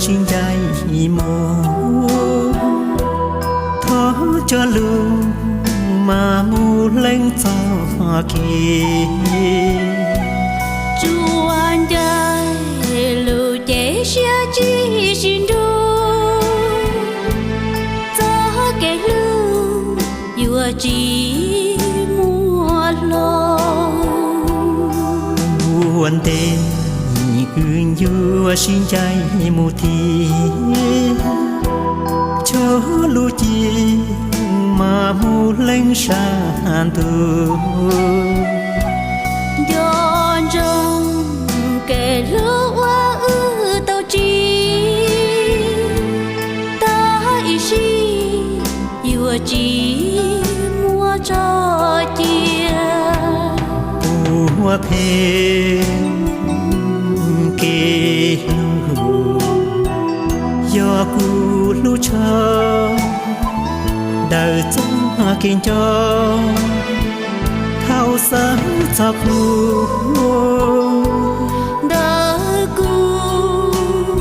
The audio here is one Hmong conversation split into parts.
sib ncaim mus, thov cov lus mas mus leej txoj kev. Tsuas ncaim lus ces siab tsis sib nrug, txoj kev hlub yuav tsis muaj hlo. Ua ntej wb yuav sib ncaim mus thiab, cog lus ces mas mus leej sab ntuj. Nco ntsoov kev hlub uas wb tau tsim, tag ib sim yuav tsis muaj tso cia. Puas phem kev hlub, yog kuv hlub tshaj daws txoj kev nco, thaum xav txog kuv. Ntawm kuv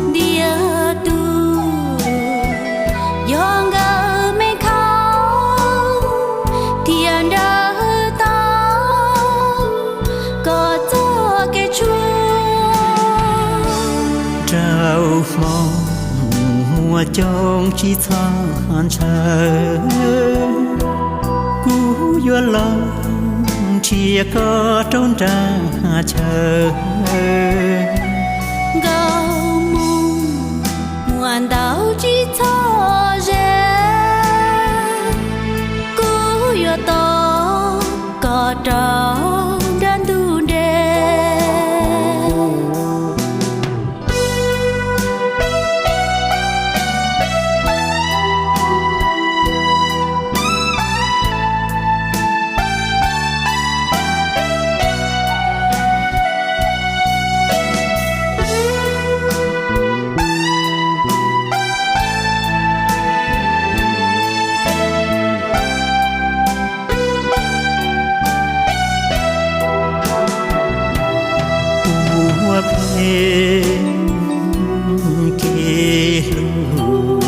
ntiag tug, yog nkawd me khau thiab nrawm tau koj txoj kev tshuav. Rau hmo muaj coob tsis txhob ntshaw, kuv yuav los nrhiav koj rau nram chaw. Nkauj Moo muaj ntau tsis txhob ze, kuv yuav tos koj rau nram ntug nres. Puas phem kev hlub,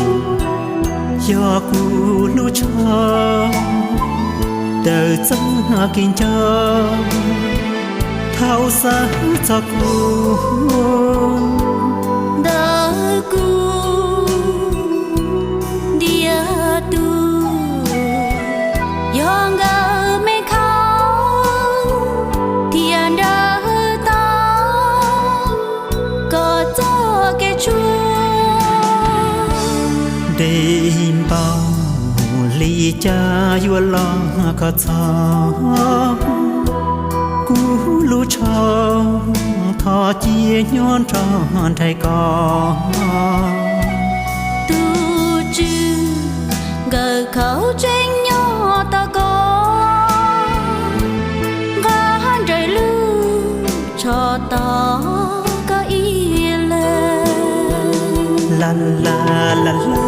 yog kuv hlub tshaj daws txoj kev nco, thaum xav txog kuv. Ntawm kuv ntiag tug, yog nkawd me khau thiab nrawm tau koj txoj kev tshuav. Ntev npaum li cas yuav los koj txog, kuv lub tsho thov cia nyob nrog nraim koj. Tus tswv nkawd khaub tseem nyob tos koj, nqa nraim lub tsho tos koj ib leeg. La la la la.